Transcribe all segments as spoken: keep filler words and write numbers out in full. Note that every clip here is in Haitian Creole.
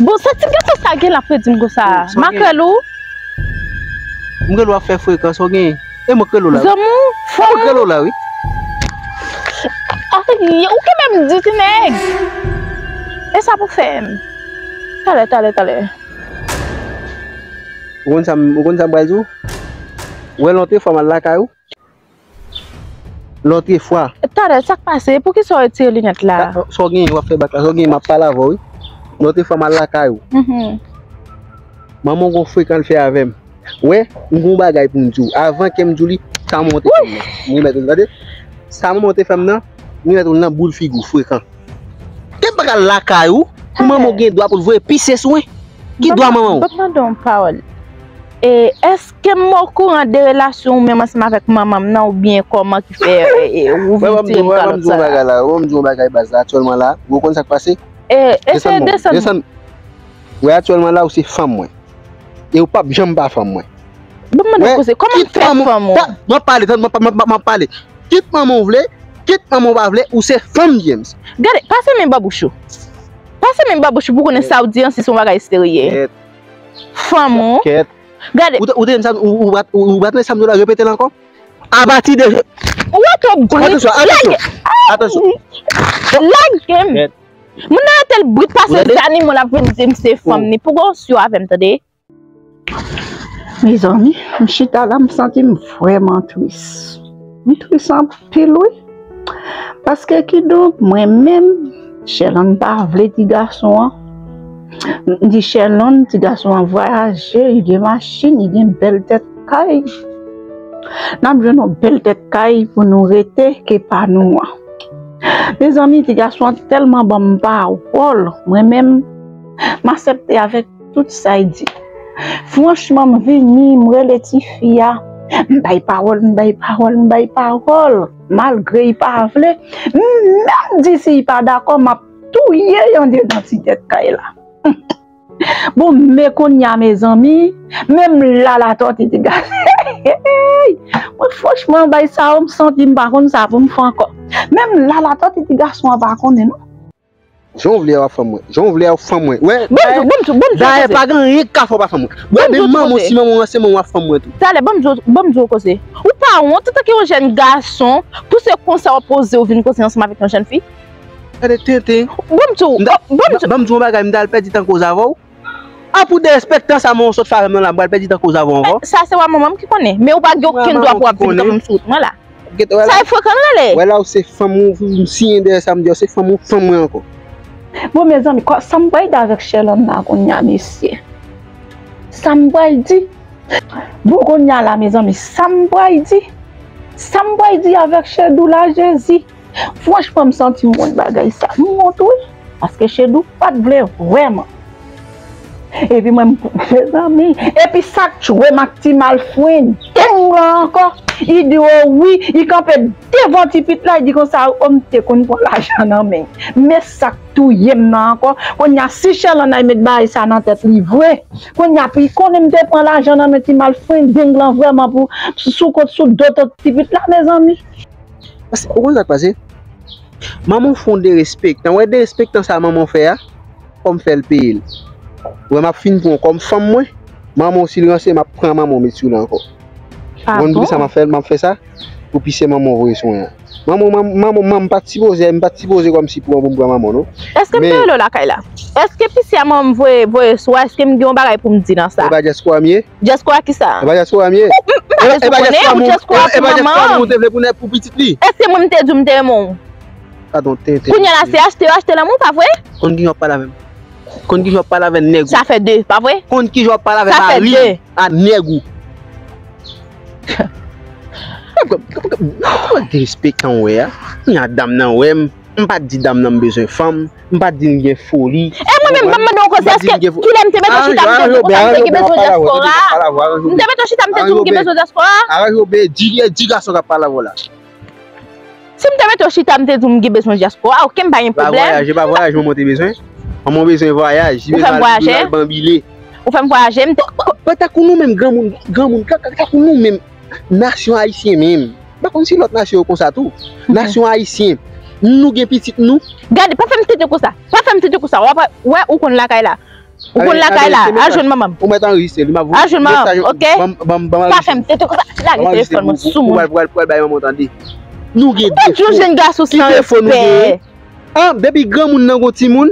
Bon, sa ti gason sa gen l ap redi m konsa. M a k rele w. M rele w ap fè frekan, sa w gen? E mwen k rele w la wi. Zanmi w, fò m rele w la wi. Ay, ou gen menm di ti nèg. E sa pou fè m. Talè, talè, talè. Ou konn sa m, ou konn sa m pral di w? Wè lontre fò m al lakay ou. Lòt fwa. Talè, sa k pase? Poukisa w retire linèt la? Sa w genyen w ap fè bak la, sa w genyen m ap pale avè w wi. Lòt fwa m al lakay ou. Manman w gon frekan l fè avè m. Wè, m gon bagay pou m di w. Avan ke m di w li, sa manman w te fè m nan. M remèt ou l, tande? Sa manman w te fè m nan, m remèt ou l nan boul figi w, frekan. Te m pa ka al lakay ou, pou manman w gen dwa pou l voye pise sou mwen. Ki dwa manman w? Ban m mande w yon pawòl. E, èske m okouran de relasyon ou menm ansanm avèk manman m nan, oubyen kòman ki fè, e, e, ou vin tire m pa lòt sa la? Wè, ban m di w yon bagay la, wè, ban m di w yon bagay baz la, aktyèlman la, ou konn sa k pase? E, eseye desann. Desann. Wè, aktyèlman la, ou se fanm mwen. E ou p ap janm pa fanm mwen. Ban m mande w koze, kòman m fè fanm ou? M ap pale, tann, m ap, m ap, m ap pale. Kit manman w vle, kit manman w pa vle, ou se fanm James. Gade, pase men babouch ou. Pase men babouch ou pou konnen sa w di an, si se yon bagay serye. Fanm ou. Kèt. Gade. Ou te, ou te, ou, ou, ou, ou, ou pa tande sa m di w la, repete l ankò. Apati de. Ou wè twòp brit. Atansyon, atansyon. Atansyon. Lage m. Moun nan rete l brit pase zanimo l ap vin di m se fanm ni. Pou gwo syo avè m, tande. Mezanmi, m chita la, m santi m vrèman tris. M tris anpil, wi. Paske kidonk, mwen menm, Sherlande pa vle ti gason an. M di Sherlande, ti gason an vwayaje, li gen machin, li gen bèl tèt kay. N ap jwenn yon bèl tèt kay pou nou rete ke pa nou an. Mezanmi, ti gason an tèlman ban m pawòl, mwen menm, m aksepte avèk tout sa y di. Franchman, m vini, m rele tifi a, m bay pawòl, m bay pawòl, m bay pawòl, malgre y pa vle, m menm di si y pa dakò, m ap touye y andedan ti tèt kay la. Bon, men kounye a, mezanmi, menm Lala Tòti ti gason. Mwen, franchman, bay sa yo, m santi m pa konn sa pou m fè ankò. Menm Lala Tòti ti gason an pa konnen, non. Jan w vle a w ap fanm mwen. Jan w vle a w ap fanm mwen. Wè, dayè, dayè, pa gen anyen k ka fè w pa fanm mwen. Wè, men manman w, si manman w ranse manman w ap fanm mwen tou. Talè, ban m di w, ban m di w koze. Ou pa wont, antanke yon jèn gason, pou se konsa w ap poze w vin koze ansanm avèk yon jèn fi? Gade tenten. Ban m di w, ban m di w. Ban m di w yon bagay, m t al pèdi tan koze avè w. A pou derespektan sa, manman w sot fè avè m nan la, m pral pèdi tan koze avè w ankò. Sa se wè manman m ki konnen. Men ou pa gen okenn dwa pou w ap vin kanpe m sou wout mwen la. Sa e frekan l rele. Wè la ou se fanm ou, m siyen dèyè sa m di a, ou se fanm ou, fanm mwen ankò. Bon, mezanmi, sa m pral di avèk Sherlande la kounye a, mesye? Sa m pral di? Bon, kounye a la, mezanmi, sa m pral di? Sa m pral di avèk Chedou la, Jezi? Franchman, m santi m wont bagay sa. M wont, wi. Paske Chedou pa t vle vrèman. Epi mwen, m, mezanmi. Epi sa k tchwe m ak ti malfrendeng lan ankò. Li di, o wi, li kanpe devan ti pit la, li di konsa, o, m te konn pran lajan nan men l. Men sa k touye m nan ankò. Kounye a, si Sherlande al met bagay sa nan tèt li vre, kounye a, pou li konnen m te pran lajan nan men ti malfrendeng lan vrèman pou sou kont sou do ti pit la, mezanmi. Paske, ou konn sa k pase? Manman w fè yon derespektan. Wè derespektan sa manman w fè a, fò m fè l peye l. Wè m ap fin pran w kòm fanm mwen, manman w si l ranse, m ap pran manman w met sou li ankò. Ou konn poukisa m ap fè l, m ap fè sa? Pou pise manman w voye sou mwen an. Manman w, manman w, manman w, m pa t sipoze, m pa t sipoze kòmsi pran pou m pran manman w, non. Èske m te rele w lakay la? Èske pise a manman m voye, voye sou a, èske m gen yon bagay pou m di nan sa? E pa dyaspora m ye? Dyaspora kisa? E pa dyaspora m ye? Ou, m, m pa bezwen konnen, ou dyaspora pou manman m. E pa dyaspora ou te vle pou nèg, pou pitit li? Èske mwen m te di w m te renmen w? Gadon tenten. Kounye a la, se achte yo achte lanmou, pa vre? Konn kijan w ap pale avè m. Konn kijan w ap pale avè nèg ou. Sa fè de, pa vre? Konn kijan w ap pale avè mari m, a nèg ou. Kòman derespektan w wè a? Kounye a dam nan wè m. M pa t di dam nan m bezwen fanm. M pa t di l gen foli. E mwen menm, ban m mande w yon koze, èske kilè m te mete w chita, m te di w konsa m te gen bezwen dyaspora? M te mete w chita, m te di w m gen bezwen dyaspora? Aranje w, di, di gason k ap pale avè w la. Si m te mete w chita, m te di w m gen bezwen dyaspora, oke, m pa gen pwoblèm. E pa vwayaj, e pa vwayaj manman w te bezwen? Manman w bezwen vwayaj, li bezwen al, li bezwen al banbile. Ou fè m vwayaje? Ou fè m vwayaje, m te. Tankou nou menm granmoun, granmoun, tankou nou menm, nasyon ayisyen menm. M pa konn si lòt nasyon yo konsa tou. Nasyon ayisyen. Nou gen pitit nou. Gade, pa fè m tete konsa. Pa fè m tete konsa. W ap wè ou konn lakay la. Ou konn lakay la. Al jwenn manman m. Ou mèt anrejistre li, m ap voye. Al jwenn manman m, ok? Pa fè m tete konsa. Lage telefòn mwen sou moun. Ou pral, pral, pral bay manman w tande. Nou gen defo. Ou pa jwenn gason san respè. Ki defo nou genyen? An, depi granmoun nan gon timoun,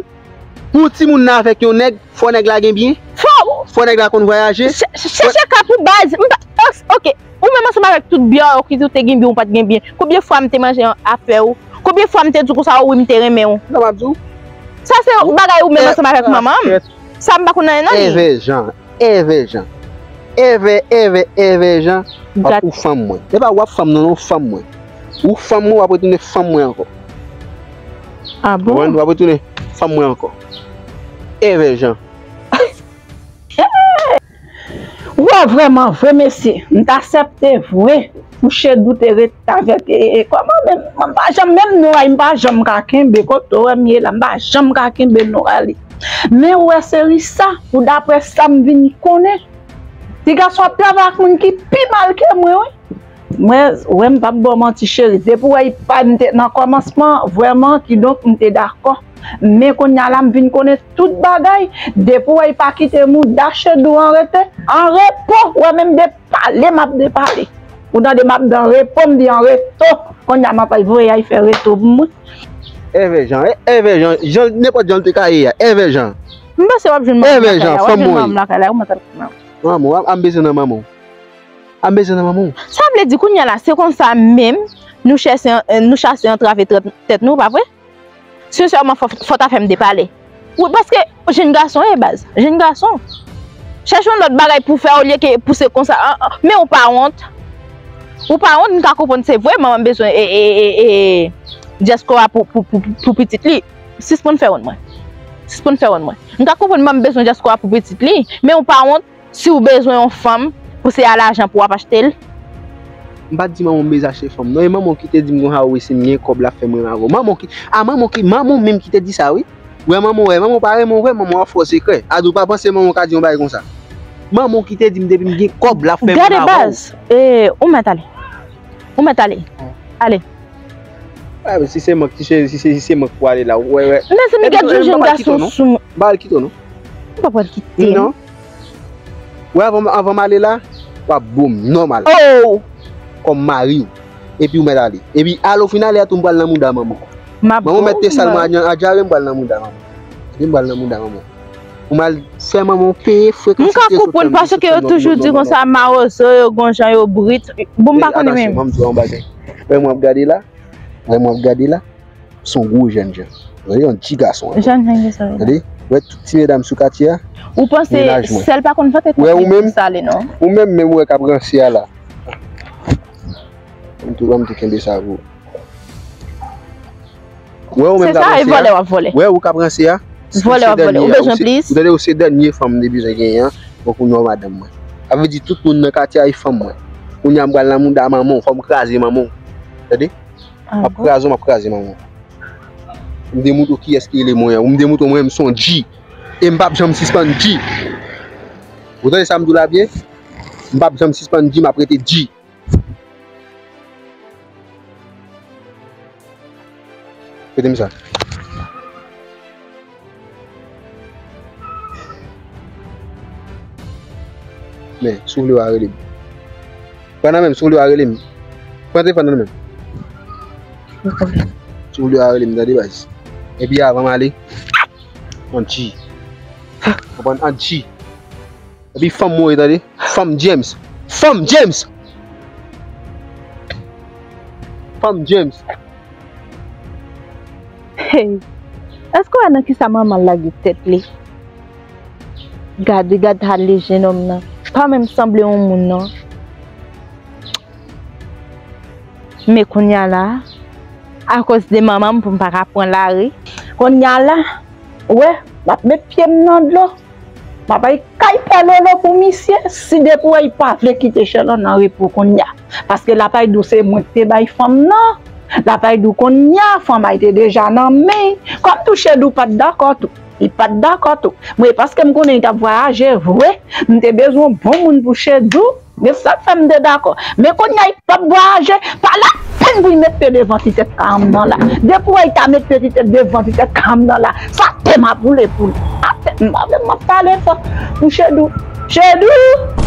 pou timoun nan avèk yon nèg, fò nèg la gen byen. Fò. Fò nèg la konn vwayaje. Chèche ka pou baz. M pa, ok. Ou menm ansanm avèk tout byen ou ki tou te gen byen ou pa t gen byen. Konbyen fwa m te manje afè ou? Konbyen fwa m te di w konsa wi m te renmen w? Non, m ap di w. Sa se bagay ou menm ansanm avèk manman m. Sa m pa konn anyen nan li. Èvè Jan, Èvè Jan. Èvè, Èvè, Èvè Jan. W ap ou fanm mwen. E pa w ap fanm non, non, fanm mwen. Ou fanm mwen, w ap retounen fanm mwen ankò. A bon? Konprann? W ap retounen fanm mwen ankò. Èvè Jan. Wè, vrèman vre mesye, m t aksepte vre pou Chedou te ret avèk e, e, kòman menm, m pa janm menm Nora, m pa janm ka kenbe kote w wè m ye la, m pa janm ka kenbe Nora li. Men ou wè seri sa, pou daprè sa m vin konnen, ti gason ap travay ak moun ki pi mal ke mwen wi. Mwen, wè m p ap ba w manti cheri, depi w wè epa m te nan kòmansman, vrèman, kidonk m te dakò. Men kounye a la m vin konnen tout bagay, depi w wè epa kite mouda Chedou an rete, an repo, w wè menm de pale m ap depale. Ou tande m ap dan repo, m di an reto, kounye a m ap al voye al fè reto pou mwen. Èvè Jan, Èvè Jan, jan, nenpòt jan l te ka ye a, Èvè Jan. M panse w ap jwenn manman m lakay la, w ap jwenn manman m lakay la, ou mèt al konnen. Manman w, a m bezwen nan manman w. A m bezwen nan manman w. Sa vle di kounye a la, se konsa menm nou chèche, nou chase antrave tèt nou, pa vre? Sensèman, fò, fò ta fè m depale. Wi, paske jenn gason, e baz, jenn gason. Chèche yon lòt bagay pou fè olye ke pou se konsa. An, an, men ou pa wont. Ou pa wont, m ka konprann se vre, manman m bezwen e, e, e, e, dyaspora pou, pou, pou, pou pitit li. Sispann fè wont mwen. Sispann fè wont mwen. M ka konprann manman m bezwen dyaspora pou pitit li, men ou pa wont. Si w bezwen yon fanm pou se a lajan pou w ap achte l. M pa t di manman w m bezwen achte fanm non, e manman w ki te di m konsa wi si m gen kòb l ap fè m renmen avè w. Manman w ki, a manman w ki, manman w menm ki te di sa wi. Wè manman w, wè manman w pa renmen w vre, manman w ap fè w sekrè. Ado pa panse manman w ka di yon bagay konsa. Manman w ki te di m depi m gen kòb l ap fè m renmen avè w. Gade baz, e, ou mèt ale. Ou mèt ale. Ale. A, si se mank, si se, si se, si se mank pou ale la, ou wè, wè. Mezanmi, gad yon jenn gason sou mwen. M pa al kite w non. M pa pral kite w non. Ou wè, anvan, anvan m ale la, w ap bo m nòmal. Oh! Kòm mari w. Epi ou mèt ale. Epi al ou fin ale a tou m pral nan mouda manman w. Manman w mèt te sal mwen a dyare m pral nan mouda manman w. Epi m pral nan mouda manman w. Ou mal fè manman w peye frekans. M ka konprann paske yo toujou di konsa mawozo yo gon jan yo brit. Bon m pa konnen menm. Wè mwen ap gade la. Wè mwen ap gade la. Se yon gwo jèn jan. Gade yon ti gason. Jèn jan ki sa. Gade. Wè tout ti medam sou katye a. Ou panse sèl pa konn vant epi sale non. Ou menm menm wè k ap ranse a la. M tou, m tou kenbe sa pou ou. Wè ou menm k ap ranse a. Wè ou k ap ranse a. Vòlè w ap vòlè. Ou bezwen plis? Ou tande, ou se dènye fanm m te bezwen genyen an. Bon, kounye a w madanm mwen. Sa vle di tout moun nan katye a e fanm mwen. Kounye a m pral nan mouda manman w, fò m kraze manman w. Tande? M ap kraze w, m ap kraze manman w. M te montre w kiyès ki rele mwen an. M te montre w mwen menm se yon G. E m p ap janm sispann G. Ou tande sa m di w la byen? M p ap janm sispann G, m ap rete G. Kote m sa? Men, si w vle w a rele m. Pran nan men m, si w vle w a rele m. Pran telefòn nan men m. Si w vle w a rele m, tande baz. Epi avan m ale, on G. Konprann? On G. Epi fanm mwen, tande. Fanm James. Fanm James. Fanm James. Hey. Èske w wè nan kisa manman l lage tèt li? Gade, gad hal li jennonm nan. Pa menm sanble yon moun non. Men kounye a la, akoz de manman m pou m pa ka pran lari. Kounye a la, ou wè, m ap met pye m nan dlo. M ap al kay Pè Lolo pou misye, si depi w wè li pa vle kite Sherlande an repo kounye a. Paske l ap al di w se mwen ki te bay fanm nan. L ap al di w kounye a, fanm a te deja nan men. Kòm tou Chedou pa t dakò tou. Li pa t dakò tou. Mwen, paske m konnen li t ap vwayaje vre, m te bezwen yon bon moun pou Chedou. Men sa k fè m te dakò. Men kounye a li p ap vwayaje, pa lapenn pou Li met pye devan ti tèt karanm nan la. Depi w wè li ta met pye ti tèt devan ti tèt karanm nan la, sa tè m ap woule pou li. Atè m ap pale fò. Mouche dou. Chedou!